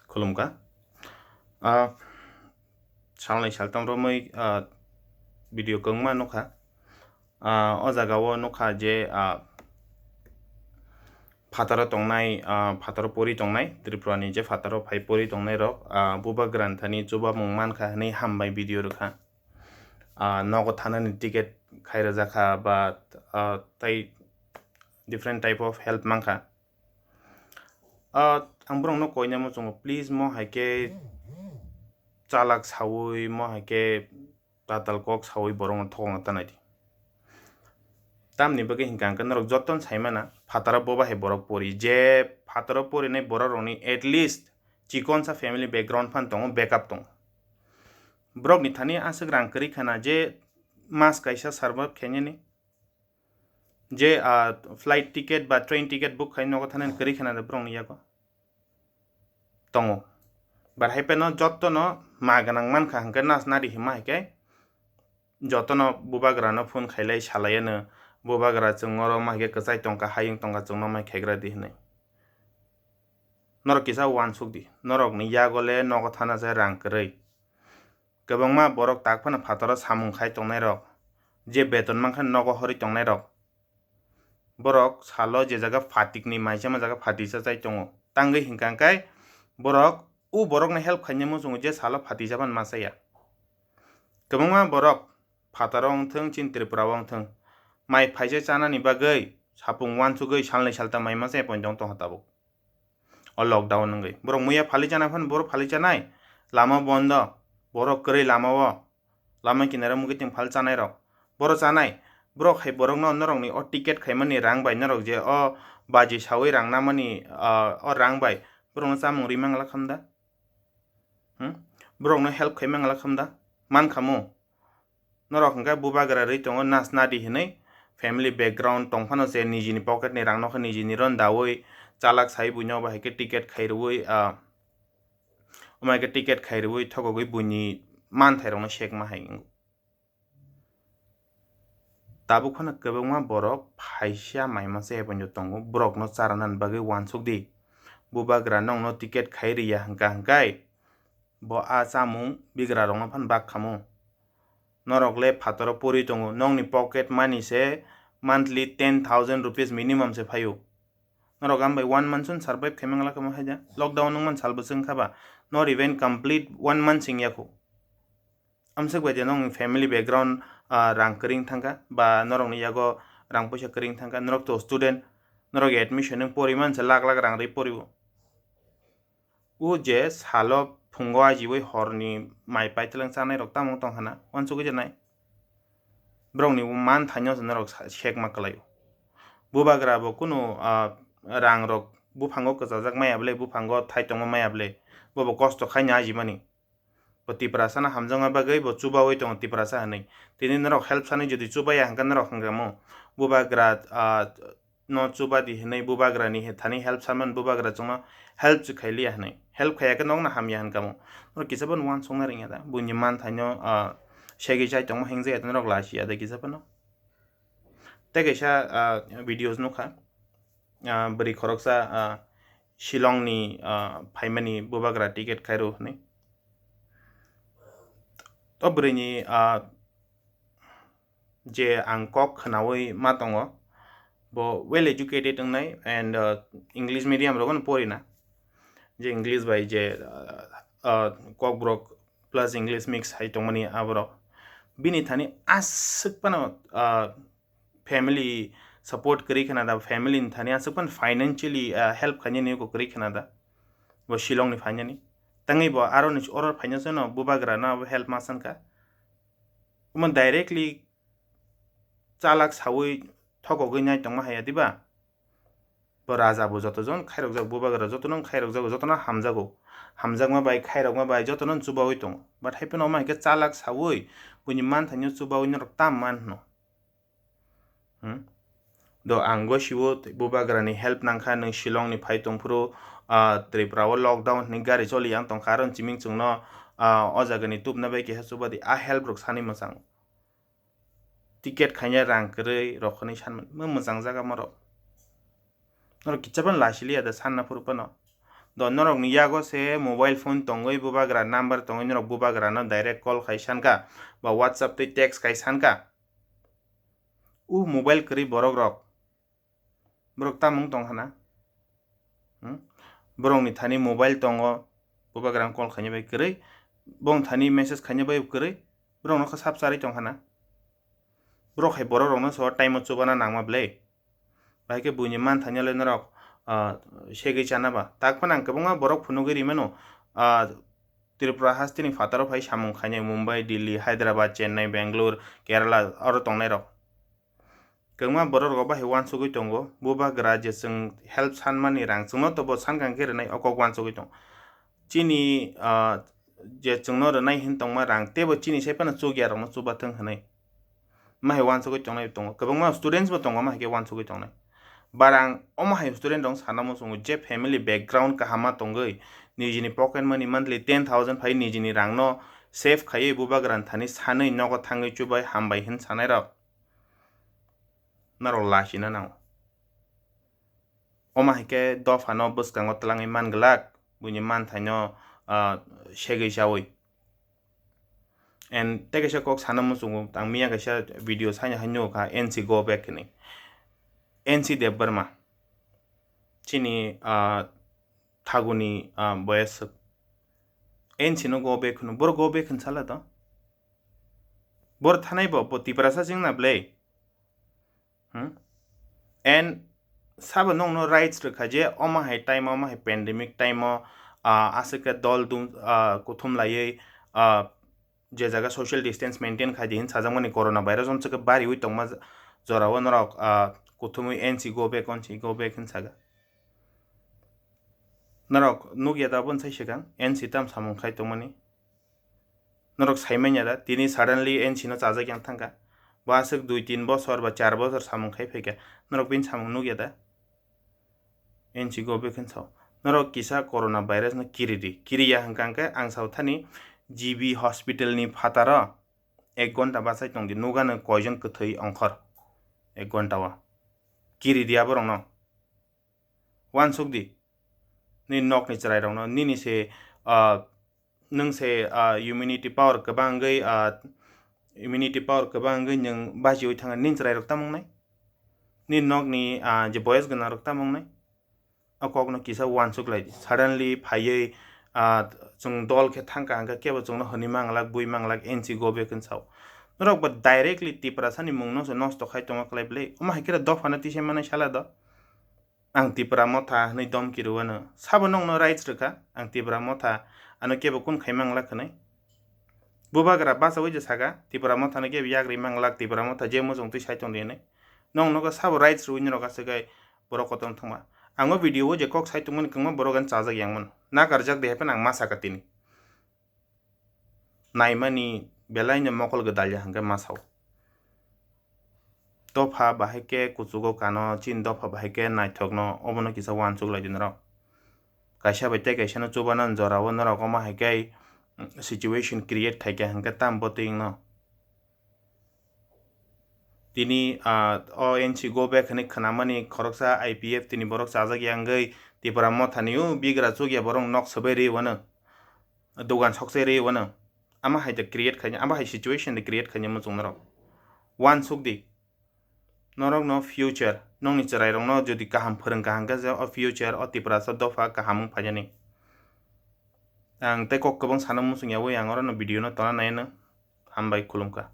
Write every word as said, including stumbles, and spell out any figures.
Khulumkha. Ah, salnwi saltam romwi, ah, video kwbangma nukha. Ah, o jaga o nukha je, ah, phataro tongnai, ah, phataro pori tongnai, Tripura ni je phataro phai pori tongnai rok, ah, bubagra ni thani chubamung mankha hwnwi hambai video rwkha. Ah, nogo thanani ticket khai rwjakha ba, ah, tei different type of help mankha. Ah, ang borokno koina muchungo, please, mo hai khe chalak sawi, mo hai khe tatal kok sawi borokno thokna ta nai di. Tamni bagwi hinkha hwnkhe norok jotono sai mana, phataro boba hai borok pori, je phataro porinai borok rokni at least chikonsa family background phan tongo, backup tongo. Borokni thani aswk rang kwrwi khana je mas kaisa survive khainani, je, ah, flight ticket ba train ticket book khai nogo thanani kwrwi khana borokni yago tongo. But hai phano jotono ma gwnang mankha hwnkhe nas nadi hima hai khe jotono bubagrano phone khailai salaiano, bubagra chwng oro ma hai khe kwchai tongkha, hayung tongkha, chwngno mai khaigra di hwnwi. Norok kisa uansuk di, norokni yago le nogo thana se rang kwrwi. Kwbangma borok tak phano phataro samung khai tongnai rok, je beton mankha nogo horwi tongnai rok. Borok salo je jaga phatikni maisa ma jaga phatisa chai tongo. Tangwi hinkha hwnkhe borok u borokno help khaina muchungo je salo phatisa ban ma chaya. Kwbangma borok phataro wng thung, chini Tripura o wng thung, mai phaisa chanani bagwi sapung uansugwi salnwi salta mai ma chaya poito wng tongkha tabuk. O lockdown wngwi borok muiya phali chana phano borok phali chanai, lama bondo, borok kwrwi lama o, lama kinaro mugwi tong phal chanai rok, borok chanai, borok hai borokno norokni o ticket khaimani rang bai, norok je o baji sawi rang namani, ah, o rang bai borokno chamung ri mangla khamda? Hmm? Borokno help khai mangla khamda? Man khamu? Norok hwnkhe bubagra rwi tongo nas nadi hwnwi, family background tong phano se nijini pocket ni rang no khe nijini ron dawi chalak sai buino bai hai khe ticket khai rwui, ah, omo hai khe ticket khai rwui thokogwi buini manthai rokno sekma hai wngo. Tabuk phano kwbangma borok phaisa mai masa yaphangno tongo, borokno charwna bagwi uansuk di. Bubagra nokno ticket khai rwya hwnkha hwnkhe bo a chamung bigra rokno phano bak khamu. Norok le phataro pori tongo, nokni pocket money se monthly ten thousand rupees minimum se phaio. Norok ambai one month chun survive khai mangla kamo haida. Lockdown wngman sal bwswk wngkha ba, not even complete one month sing yakho. Amswk bai de nokni family background, ah, rang kwrwi thangkha ba norokni yago rang puisa kwrwi thangkha, norok to student, norok admission wng poriman se lakh lakh rang rwi porio. O je salo phungo ajiwi horni mai paitwlwng chanai rok tamo tong hana, uansugwi je nai. Borokni manthaino se norok sa-, sekma kwlaio. Bubagra bo kunu, ah, rang rok buphango kwchajak maya bwle, buphango thai tongma maya bwle, bobo kosto khaina ajimani. Bo Tiprasa no hamjakma bagwi bo chubaui tongo Tiprasa hinwi. Tini norok help sanwi jodi chubaya hwnkhe norok hwnkhe mo bubagra, ah, no chuba di hinwi bubagra ni he-, thani help sanmani bubagra chwngno help se khailiya hinwi. Help khaiya khe nokno hamya hwnkha mo. Norok kisa phano uansukna rwngya da. Buini manthaino, ah, segwi chai tongma hingjaya da norok lachia da kisa phano. Tei kaisa, ah, videos nukha. Ah, bwrwi khoroksa, ah, Shillong ni, ah, phaimani bubagra ticket khairo hinwi. O bwrwini, ah, je ang kok khwnaui ma tongo, bo well educated wngnai and, ah, English medium rogo no porina. Je English bai je, ah, ah, Kokborok plus English mix hai tongmani aborok. Bini thani aswk phano, ah, family support kwrwi khna da, family ni thani aswk phano financially, ah, help khainani kwrwi khna da. Bo Shillong ni phainani. Tangwi bo aro ni oro phainai seno bubagra no abo help ma sankha. Omo directly chalak saui thokogwi nai tongma haya diba? Bo raja bo joto jon khairokjak, bubagra jotono khairokjago, jotono hamjago. Hamjakma bai, khairokma bai jotono chubaui tongo. But hai phano omo hai khe chalak saui buini manthaino chubaui norok tam man hwno. Hmm? Do ang gosio bubagrani help nangkha, nwng Shillong ni phai tongphuru, ah, Tripura o lockdown hinwi gari choli yang tongkha, aro chiming chwngno, ah, o jagani tubna bai keha chuba di, a help rok sani mwchang. Ticket khaina rang kwrwi rok hwnwi sanmani, mwchang jaga morok. Norok kicha phano lachiliya da sanna phuru phano. Do norokni yago se mobile phone tongwi bubagra number tongwi norok bubagrano direct call khai sankha ba WhatsApp tei text khai sankha. U mobile kwrwi borok rok. Borok tamung tong hana. Hmm? Borokni thani mobile tongo, bubagrang call khaina bai kwrwi. Bong thani message khaina bai kwrwi. Borok no kha sap charwi tong hana. Borok hai borok rokno so time o chubana nangma ble. Bahai khe buini man thani le norok, ah, segwi chana ba. Tak phano ang kwbangma borok phunugwi rimano, ah, Tripura hasteni phataro phai samung khainai Mumbai, Delhi, Hyderabad, Chennai, Bangalore, Kerala oro tongnai rok. Kwbangma borok rok bahai uansugwi tongo. Bubagra je chwng help sanmani rang chwngno tobo sankang khe rwnai o kok uansugwi tongo. Chini, ah, je chwngno rwnai hin tongma rang teibo chini sai phano chukya rokno chubathwng hwnwi. Mahai uansugwi tongnai tongo. Kwbangma students bo tongo mahai khe uansugwi tongnai. Barang omo hai student rok sana muchungo je family background kaham ma tongwi nijini pocket money monthly ten thousand phai nijini rangno save khaiwi bubagrani thani sanwi nogo thangwi chubai hambai hin sanai rok. Norok lachina nango. Omo hai khe dophano bwskango twlangwi man glak, buini manthaino, ah, segwi chaui. And tei kaisa kok sana muchungo, ang miya kaisa video saina hai nukha, N C go back hinwi. N C Debbarma. Chini, ah, thaguni, ah, boyas swk. N C no go back hwno, boro go back hwn sala to. Boro thanai bo, bo Tiprasa chwngna ble. Hmm? And sabo nokno rights rwkha je omo hai time o, omo hai pandemic time o, ah, aswk khe dol dum, ah, kuthum laiwi, ah, je jaga social distance maintain khai di hin sajakmani corona virus omswk khe bariwi tongma jorao norok, ah, kuthumwi N C go back, N C go back hin saga. Norok nukya da aboni sai swkang N C tam samung khai tongmani. Norok saimanya da, tini suddenly N C no chajak yang thangkha. Bo aswk dui tin bosor ba char bosor samung khai phaikha. Norok bini samung nukya da? N C go back hwn sao. Norok kisa corona virus no kiri di. Kiriya hwnkha hwnkhe ang sao thani G B hospital ni phataro ek ghonta bachai tong di. Nugano koijon kwthwi ongkhor ek ghonta o. Kiri di aborok no. Uansuk di. Nini nokni chwrairokno, nini se, ah, nwng se, ah, immunity power kwbang wngwi, ah, immunity power kwbang wngwi nwng bachiui thangkha, nini chwrairok tamo wngnai? Nini nokni, ah, je boyes gwnangrok tamo wngnai? O kokno kisa uansuk lai di. Suddenly phaiwi, ah, chwng dol khe thangkha hwnkhe kebo chwngno hwnwi manglak, bui manglak, N C go back hwn sao. Norok bo directly Tiprasani mungno se nosto khai tongo kwlai bwlwi. Omo hai khe dophano tisa manwi sala do. Ang Tipra Motha hwnwi domki rwano. Sabo nokno rights rwkha, ang Tipra Motha, ano kebo kun khai manglak hwnwi. Bubagra bachaui je saka, Tipra Mothano kebo yagri manglak, Tipra Motha je muchung twi sai tongdi hwnwi. Nokno khe sabo rights rwui norok aswk gai borok kotor thangma. Ang o video o je kok sai tongmani kwbangma borok ani chajak yang mano. Nakarjak de hai phano ang ma saka tini. Naimani belaino mokol gwdalya hwnkhe ma sao. Dopha bahai khe kuchugo kano, chini dopha bahai khe naithokno, obono kisa uansuk lai di norok. Kaisa bai tei kaisano chubana jorao norok omo hai khe, mm, situation create khaikha hwnkhe tamo bwtwi wngno. Tini, ah, o N C go back hwnwi khwnamani khoroksa I P F tini borok chajak ya wngwi Tipra Mothani o bigra chukya borok nok swbai rwi wano, dogan sokchai rwi wano. Ama hai da create khaina, ama hai situation da create khaina muchung norok. Uansuk di. Norokno future, nokni chwrairokno jodi kaham phwrwngkha hwnkhe je o future o Tiprasa dopha kaham wng phainani. Ang tei kok kwbang sana muchung yaui ang orono video no tona naino. Hambai, khulumkha.